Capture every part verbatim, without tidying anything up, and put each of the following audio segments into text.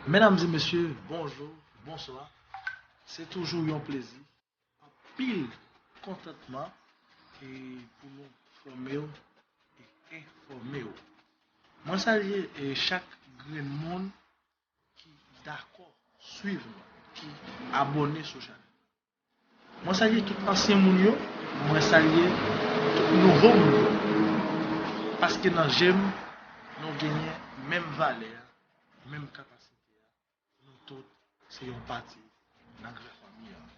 Medam e mesye, bonjou, bonswa. Se toujou yon plezi, anpil kontantman e pou nou fòme w e enfòme w. Mwen salye e chak grenn moun ki dakò swiv nou, ki abòne sou chanèl. Mwen salye tout ansyen moun yo, mwen salye tout nouvo moun yo. Paske nan je m, nou genyen menm valè a, menm kapasite a. Nou tout se yon pati nan gran fanmi an.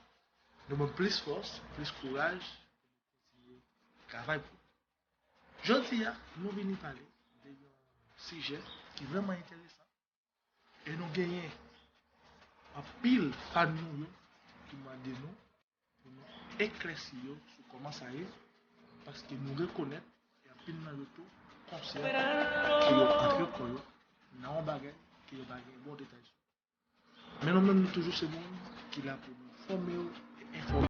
Nou ban m plis fòs, plis kouraj pou nou kontinye travay pou nou. Jodi a, nou vini pale de yon sijè ki vrèman enteresan. E nou genyen anpil fan nou yo ki mande nou pou nou eklèsi yo sou kòman sa ye, paske nou rekonèt e anpil nan yo tou konsyan ke yo antre kò yo nan yon bagay ke yo pa gen bon detay sou. Men nou menm nou toujou se moun ki la pou nou fòme w e enfòme.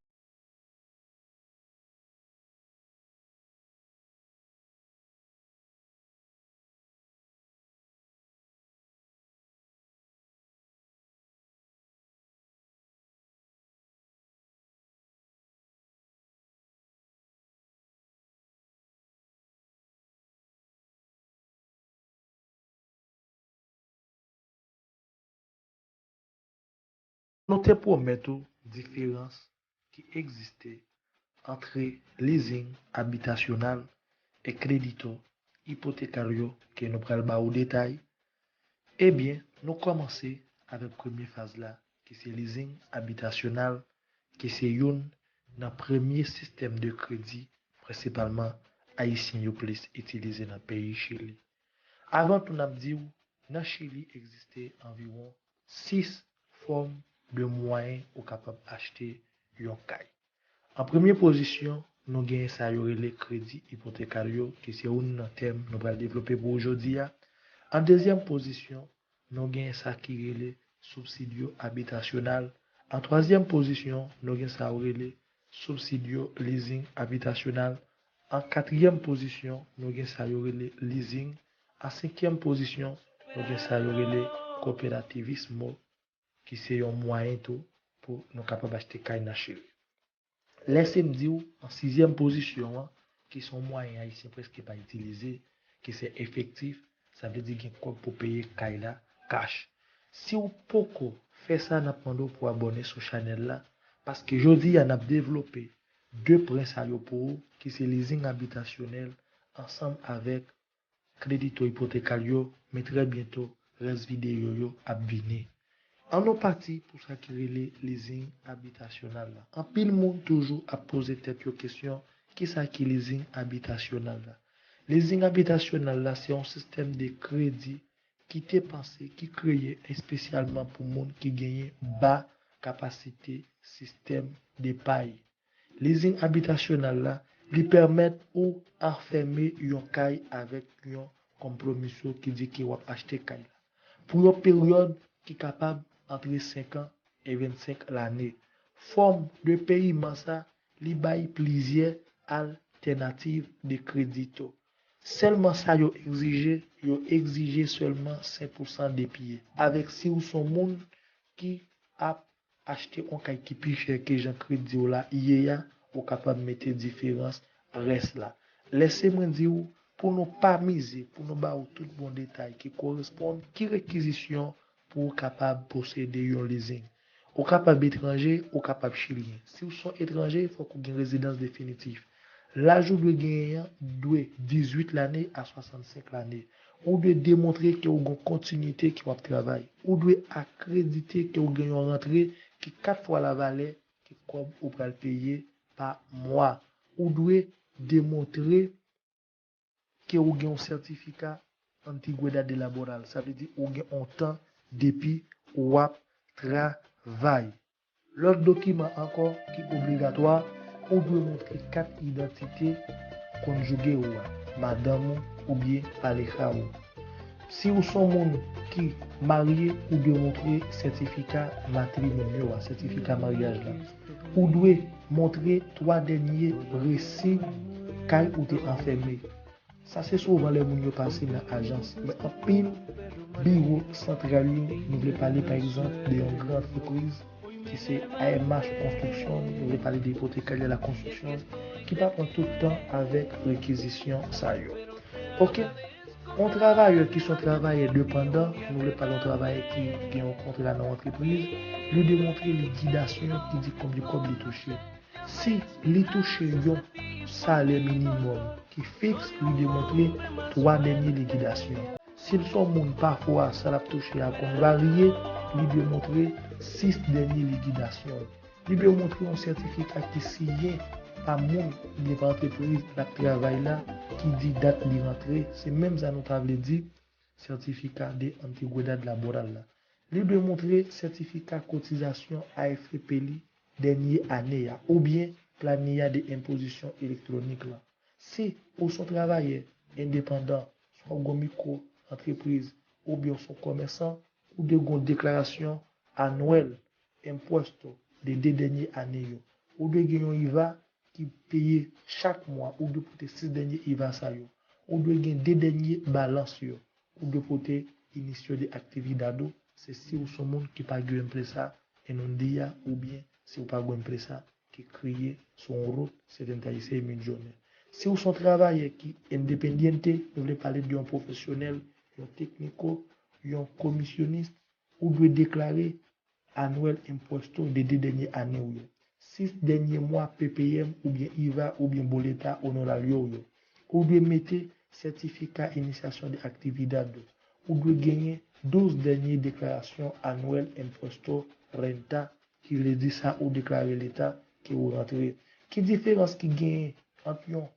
Nou te pwomèt ou diferans ki egziste ant lizing abitasyonal e kredito ipotekaryo ke nou pral ba ou detay. Ebyen, nou kòmanse avèk premye faz la, ki se lizing abitasyonal, ki se youn nan premye sistèm de kredi prensipalman ayisyen yo plis itilize nan peyi Chili. Avan tou, n ap di w, nan Chili egziste anviwon sis fòm de mwayen ou kapab achte yon kay. An premye pozisyon, nou genyen sa yo rele kredi ipotekaryo, ki se youn nan tèm nou pral devlope pou ou jodi a. An dezyèm pozisyon, nou genyen sa ki rele subsidio habitacional. An twazyèm pozisyon, nou gen sa yo rele subsidio leasing habitacional. An katriyèm pozisyon, nou gen sa yo rele leasing. An senkyèm pozisyon, nou gen sa yo rele cooperativismo, ki se yon mwayen tou pou nou kapab achte kay nan Chili. Lèse m di w, an sizyèm pozisyon an, ki se yon mwayen ayisyen prèske pa itilize, ki se efektif, sa vle di gen kòb pou peye kay la kach. Si w poko fè sa, n ap mande w pou abòne sou chanèl la, paske jodi a n ap devlope de pwen sa yo pou ou, ki se lizing abitasyonèl ansanm avèk kredito ipotekaryo, men trè byento, rès videyo yo ap vini. Ann nou pati pou sa ki rele lizing abitasyonal la. Anpil moun toujou ap poze tèt yo kesyon, kisa ki lizing abitasyonal la? Lizing abitasyonal la se yon sistèm de kredi ki te panse, ki kreye espesyalman pou moun ki genyen ba kapasite sistèm depay. Lizing abitasyonal la, li pèmèt ou anfème yon kay avèk yon konpwomiso ki di ke w ap achte kay la pou yon peryòd ki kapab antre senk an e vennsenk lane. Fòm de peyiman sa, li bay plizyè altènativ de kredito. Sèlman sa yo egzije, yo egzije sèlman senk pousan de pye. Avèk si w se yon moun ki ap achte yon kay ki pi chè ke jan kredi w la ye a, ou kapab mete diferans rès la. Lèse mwen di w, pou nou pa mize, pou nou ba ou tout bon detay ki koresponn, ki rekizisyon pou ou kapab posede yon lizing. Ou kapab etranje, ou kapab chilyen. Si w se yon etranje, fòk ou gen rezidans definitif. Laj ou dwe genyen an dwe dizuit lane a swasannsenk lane. Ou dwe demontre ke ou gen yon kontinite ke w ap travay. Ou dwe akredite ke ou gen yon rantre ki kat fwa lavalè ke kòb ou pral peye pa mwa. Ou dwe demontre ke ou gen yon sètifika antigwedad laboral, sa vle di ou gen yon tan depi w ap travay. Lòt dokiman ankò ki obligatwa, ou dwe montre kat idantite konjige ou a, madanm ou oubyen pareja ou. Si ou se yon moun ki marye, ou dwe montre sètifika matrimonyo a, sètifika maryaj la. Ou dwe montre twa dènye resi kay ou te anfème. Sa se souvan lè moun yo pase nan ajans, men anpil biwo santral yo, nou vle pale pa egzanp de yon gran antrepriz ki se A M H Construction, nou vle pale de ipotekè de la construction, ki pa pran tout tan avèk rekizisyon sa yo. Ok, yon travayè ki se yon travayè depandan, nou vle pale yon travayè ki gen yon kontra nan yon antrepriz, li demontre likidasyon ki di konbyen kòb li touche. Si li touche yon salè minimòm ki fiks, li dwe montre twa dènye likidasyon. Si l se yon moun pafwa sa l ap touche a konn varye, li dwe montre sis dènye likidasyon. Li dwe montre yon sètifika ki siyen pa moun oubyen pa antrepriz l ap travay la ki di dat li rantre. Se menm sa nou ta vle di sètifika de antigwedad laboral la. Li dwe montre sètifika kotizasyon A F P li dènye ane a oubyen plani a de enpozisyon elektwonik la. Si ou se yon travayè endepandan, swa w gen yon mikwo antrepriz oubyen w se yon kòmèsan, ou dwe gen yon deklarasyon anwèl enpwesto de de dènye ane yo. Ou dwe gen yon iva ki peye chak mwa, ou dwe pote sis dènye iva sa yo. Ou dwe gen de dènye balans yo. Ou dwe pote inisyo de aktividad ou, se si ou se yon moun ki pa gen empresa en un día oubyen si ou pa gen empresa ki kreye sou yon rout, se ten ta ise milyonè. Si ou se yon travayè ki endependiente, nou vle pale de yon pwofesyonèl, yon tekniko, yon komisyonis, ou dwe deklare anwèl enpwesto de de dènye ane w yo. Sis dènye mwa P P M oubyen iva oubyen boleta onoraryo w yo. Ou dwe mete sètifika inisyasyon de aktividad ou. Ou dwe genyen douz dènye deklarasyon anwèl enpwesto renta, ki vle di sa ou deklare Leta ke ou rantre. Ki diferans ki genyen ant yon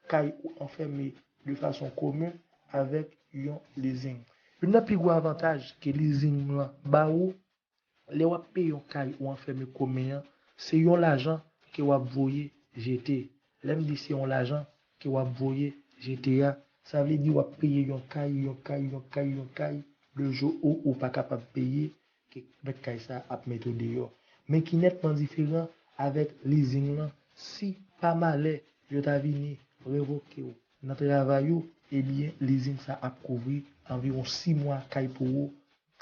kay ou anfème de fason komen avèk yon leasing? Youn nan pi gwo avantaj ke leasing lan ba ou, lè w ap peye yon kay ou anfème komen an, se yon lajan ke w ap voye jete. Lè m di se yon lajan ke w ap voye jete a, sa vle di w ap peye yon kay, yon kay, yon kay, yon kay, le jou ou ou pa kapab peye, ke mèt kay sa ap mete w deyò. Men ki nètman diferan avèk leasing lan, si pa malè yo ta vini revoke w nan travay ou, ebyen leasing sa ap kouvri anviwon sis mwa kay pou ou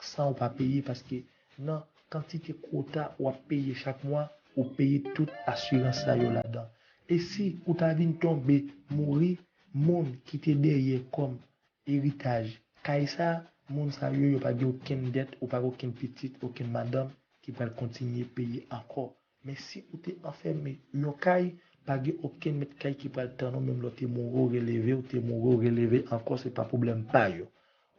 san ou pa peye, paske nan kantite kwota w ap peye chak mwa, ou peye tout asirans sa yo ladan. E si ou ta vin tonbe, mouri, moun ki te dèyè kòm eritaj kay sa, moun sa yo, yo pa gen okenn dèt, ou pa gen okenn pitit, okenn madanm ki pral kontinye peye ankò. Men si ou te anfème yon kay, pa gen okenn mèt kay ki pral tann ou, menm lè w te mouri, w releve, w te mouri, w releve ankò, se pa pwoblèm pa yo.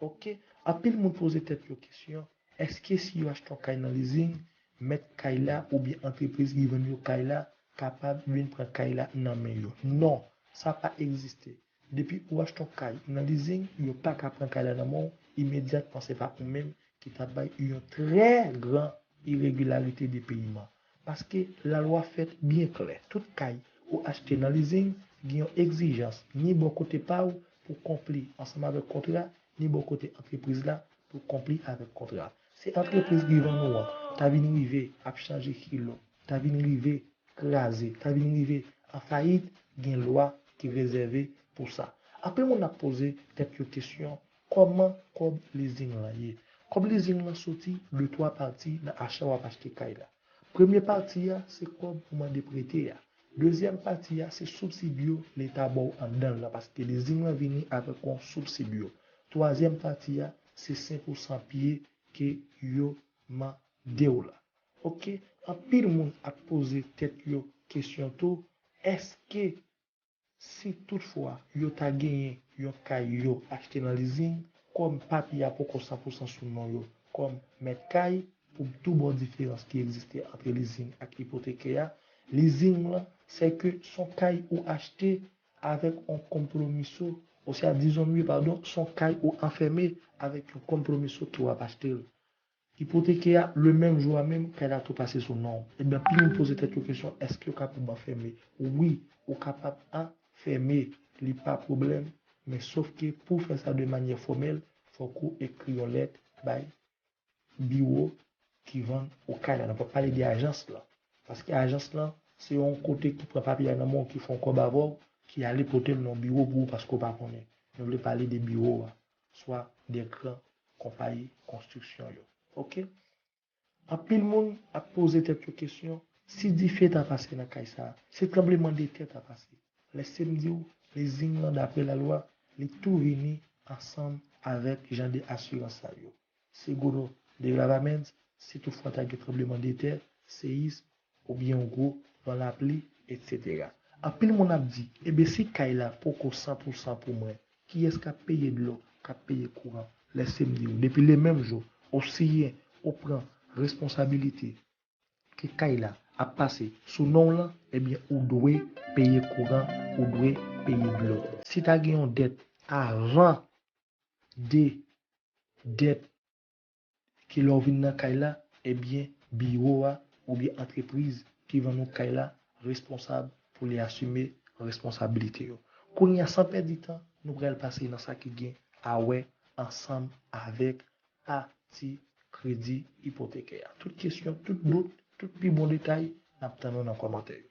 Ok, anpil moun poze tèt yo kesyon, èske si yo achte yon kay nan leasing, mèt kay la oubyen antrepriz ki vann yo kay la kapab vin pran kay la nan men yo? Non, sa pa egziste. Depi ou achte yon kay nan leasing, yo pa ka pran kay la nan men w imedyatman, se pa ou menm ki ta bay yon trè gran iregilarite de peyiman. Paske lalwa fèt byen klè. Tout kay ou achte nan leasing gen yon egzijans ni bò kote pa w pou konpli ansanm avèk kontra, ni bò kote antrepriz la pou konpli avèk kontra. Se antrepriz ki vann ou an ta vin rive ap chanje kilo, ta vin rive kraze, ta vin rive an fayit, gen lwa ki rezève pou sa. Anpil moun ap poze tèt yo kesyon, kòman kòb leasing lan ye? Kòb leasing lan soti de twa pati nan acha w ap achte kay la. Premye pati a se kòb ou mande prete a. Dezyèm pati a se soubsid yo Leta ba w anndan l lan, paske leasing lan vini avèk yon soubsid yo. Twazyèm pati a se senk pou san pye ke yo mande w la. Ok, anpil moun ap poze tèt yo kesyon tou, èske si toutfwa yo ta genyen yon kay yo achte nan leasing, kòm papye a poko san pou san sou non yo, kòm mèt kay, pou m tou ba w diferans ki egziste ant leasing ak ipotekè a, leasing lan, se ke s on kay ou achte avèk yon konpwomiso, oswa dizon mye, padon, s on kay ou anfème avèk yon konpwomiso ke w ap achte l. Ipotekè a, le menm jou a menm, kay la tou pase sou non w. Ebyen, anpil moun poze tèt yo kesyon, èske yo kapab anfème? Wi, ou kapab anfème, li pa pwoblèm, men sof ke pou w fè sa de manyè fòmèl, fòk ou ekri yon lèt bay biwo ki vann ou kay la. Nou p ap pale de ajans lan. Paske ajans lan, se yon kote ki pran papye a nan men w, ki fè yon kòb avè w, ki ale pote l nan biwo pou ou paske w pa konnen. Nou vle pale de biwo a, swa de gran konpayi konstriksyon yo. Oke? Anpil moun ap poze tèt yo kesyon, si dife ta pase nan kay sa a, si tranblemanntè ta pase, lèse m di w, lezing lan, dapre lalwa, li tou vini ansanm avèk jan de asirans sa yo. Seguro de Gravaments, si toutfwa ta gen tranblemanntè, seyis, oubyen yon gwo van lapli, etsetera. Anpil moun ap di, "Ebyen, si kay la poko san pou san pou mwen, kiyès k ap peye dlo, k ap peye kouran?" Lèse m di w, depi le menm jou, ou siyen, ou pran responsabilite ke kay la ap pase sou non w lan, ebyen, ou dwe peye kouran, ou dwe peye dlo. Si ta gen yon dèt avan de dèt ki lè w vin nan kay la, ebyen, biwo a oubyen antrepriz ki vann ou kay la responsab pou li asime responsabilite yo. Kounye a, san pèdi tan, nou pral pase nan sa ki gen a wè ansanm avèk pati kredi ipotekè a. Tout kesyon, tout dout, tout pi bon detay, n ap tann ou nan kòmantè yo.